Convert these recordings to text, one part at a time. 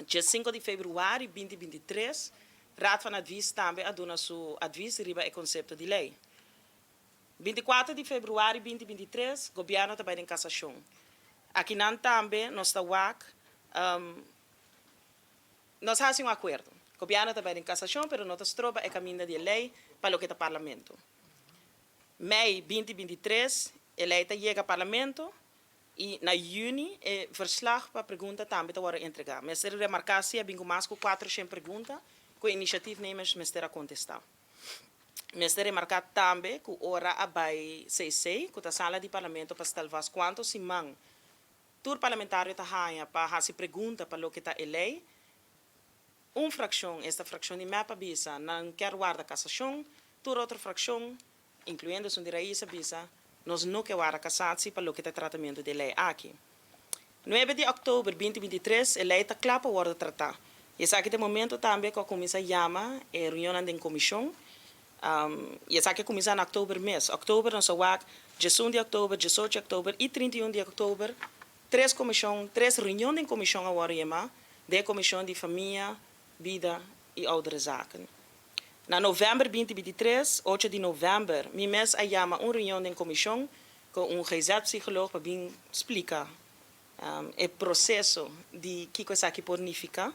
5 di februari 2023, Raad van Advies tambe a duna su advies riba e concepto di ley. 24 di februari 2023, gobierno tambe den casacion. Akinan tambe nos ta wak, nos a haci un acuerdo. Gobierno tambe den casacion, pero no ta stroba e caminda di ley pa loke ta parlamento. Mei 2023, e ley ta yega parlamento y na juni e verslag pa pregunta tambe ta wordo entrega. Mester remarca si a bin mas cu 400 pregunta cu initiatiefnemers mester a contesta. Mester remarca tambe cu ora a bay CC, cu ta sala di parlamento, pa stel vast cuanto siman tur parlamentario ta haya pa haci pregunta pa loke ta e ley. Un fraccion, esta fraccion di MEP, a bisa nan kier warda casacion, tur otro fraccion, incluyendo esun di Raiz, a bisa nos no kier warda casatie pa loke ta tratamento di ley aki. 9 di october 2023, e ley ta cla pa wordo trata. Y esaki ta e momento tambe cu a cuminsa yama e reunion di comision. Y esaki a cuminsa na october mes. October nos a wak 11 di october, 18 di october y 31 di october, tres comision, tres reunion di comision a wordo yama, di comision di Famia, Bida y Oudere Zaken. Na november 2023, 8 di november, mi mes a yama un reunion di comision cu un GZ-psycholoog pa bin splica e proceso di kico esaki por significa.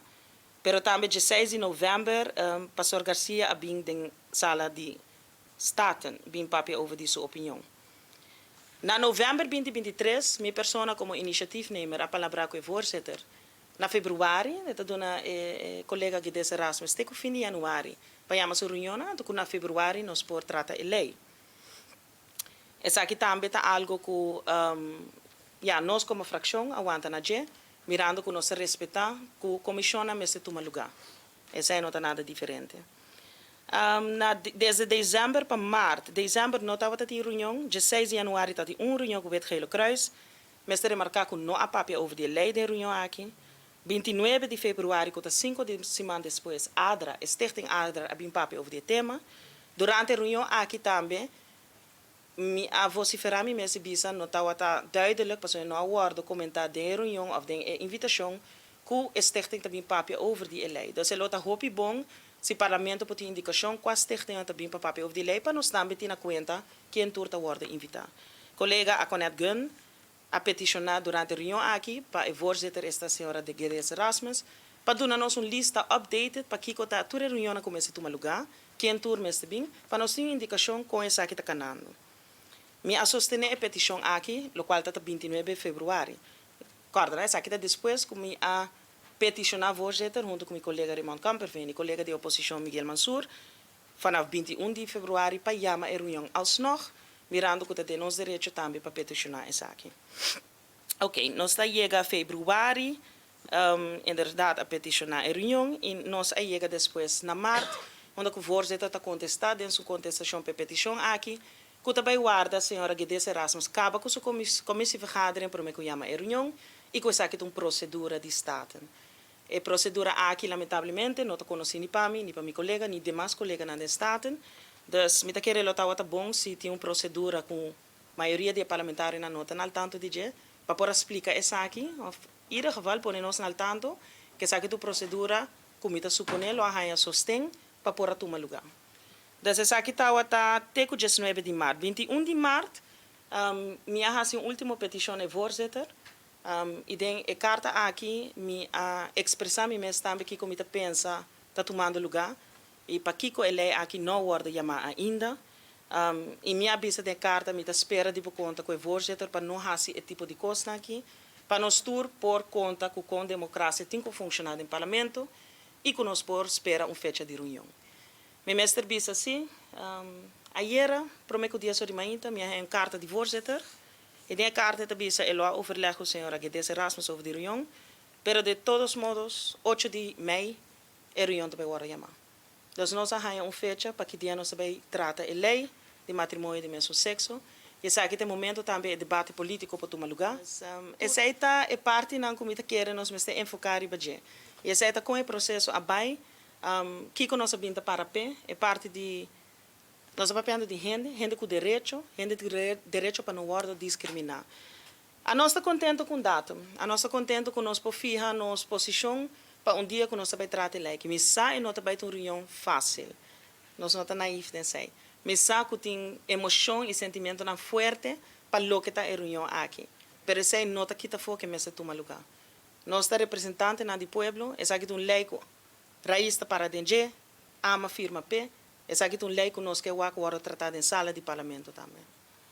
Pero tambe 16 di november, Pastor Garcia a bin den sala di Staten, bin papia over di su opinion. Na november 2023, mi persona como initiatiefnemer a palabra cu e voorzitter. Na februari, e duna colega Guides Erasmus, te fin di januari, pa yama su reunion, anto na februari nos por trata e ley. Esaki tambe ta algo cu ja, nos como fraccion a wanta na dje, mirando cu nos ta respeta cu comision mester tuma luga. Esey no ta nada diferente. Desde december pa maart, december no tabata tin reunion, 16 di januari tabatin un reunion cu Wit Gele Kruis, mester remarca cu no a papia over di ley den reunion aki. 29 di februari, cu ta 5 di siman despues, ADRA, Stichting ADRA, a bin papia over di tema. Durante e reunion aki tambe, mi a vocifera mi mes bisa no tabata duidelijk, pasobra no a wordo comenta den reunion of den invitacion cu stichting tambe papia over di ley. Dus e ta hopi bon si parlamento por tin indicacion cua stichting tambe pa papia over di ley pa nos tambe tin na cuenta ken tur ta wordo invita. Colega Antoinette Gun a peticiona durante e reunion aki pa e voorzitter, esta señora de Guedes Erasmus, pa duna nos un lista updated pa kico ta tur reunion a cuminsa tuma luga, ken tur mester bin, pa nos tin indicacion con esaki ta canando. Mi a sostene e peticion aki, locual ta 29 di februari. Corda, esaki ta despues cu mi a peticiona voorzitter hunto cu mi colega Raymond Kamperveen y colega di oposicion Miguel Mansur, vanaf 21 di februari pa yama e reunion alsnog, mirando cu ta nos derecho tambe pa peticiona esaki. Ok, nos ta yega februari, inderdaad a peticiona e reunion y nos a yega despues na maart, unda e voorzitter ta contesta den su contestacion pa peticion aki, cu ta bay warda señora Guedes Erasmus caba cu su commissievergadering pa cu yama e reunion y cu esaki ta un procedura di Staten. E procedura aki, lamentablemente, no ta conoci ni pa mi, ni pa mi colega, ni demas coleganan di Staten. Dus, mi ta kere lo tabata bon si tin un procedura cu mayoria di parlamentarionan no ta al tanto di dje, pa por splica esaki, of in ieder geval pone nos al tanto, cu esaki ta procedura, cu mi ta supone lo haya sosten, pa por tuma luga. Dus esaki tabata te cu 19 di maart. 21 di maart, mi a haci un ultimo peticion na voorzitter. Y den e carta aki mi a expresa mi mes tambe kico mi ta pensa ta tumando luga y pakico e ley aki no a wordo yama ainda. Y mi a bisa den carta mi ta spera di conta cu e voorzitter pa no haci e tipo di cos aki, pa nos tur por conta cu con democracia tin cu funciona den parlamento y cu nos por spera un fecha di reunion. Mi mester bisa si, ayera, prome cu dia di mainta, mi a un carta di voorzitter. Y den carta ta bisa e lo a overleg cu señora Guedes Erasmus over di reunion, pero de todos modos, 8 di mei, e reunion tambe wordo yama. Dus nos a haya un fecha pa ki dia nos bay trata e ley di matrimonio di mesmo sexo. Y esaki ta e momento tambe e debate politico pa tuma luga. Esey ta e partinan cu mi ta kere nos mester enfoca riba dje. Y esey ta con e proceso a bay, kico nos a bin ta para pe, e parti di nos ta papiando di hende, hende cu derecho, hende di derecho pa no wordo discrimina. Anos ta contento cu datum, anos ta contento cu nos por fiha nos posicion. Pa un dia ku nos bai trata lei. Mi sa e no ta bai un reunion fásil. Nos no ta naïef den esei. Mi sa ku tin emoshon i sentimentonan fuerte pa loke ta e reunion aki. Pero esei no ta kita afó ku mester tuma lugá. Nos ta representantenan di pueblo, esaki ta un lei ku RAIZ ta para den dje, AMA a firma p'e, esaki ta un lei ku nos ke wak trata den sala di parlamento tambe.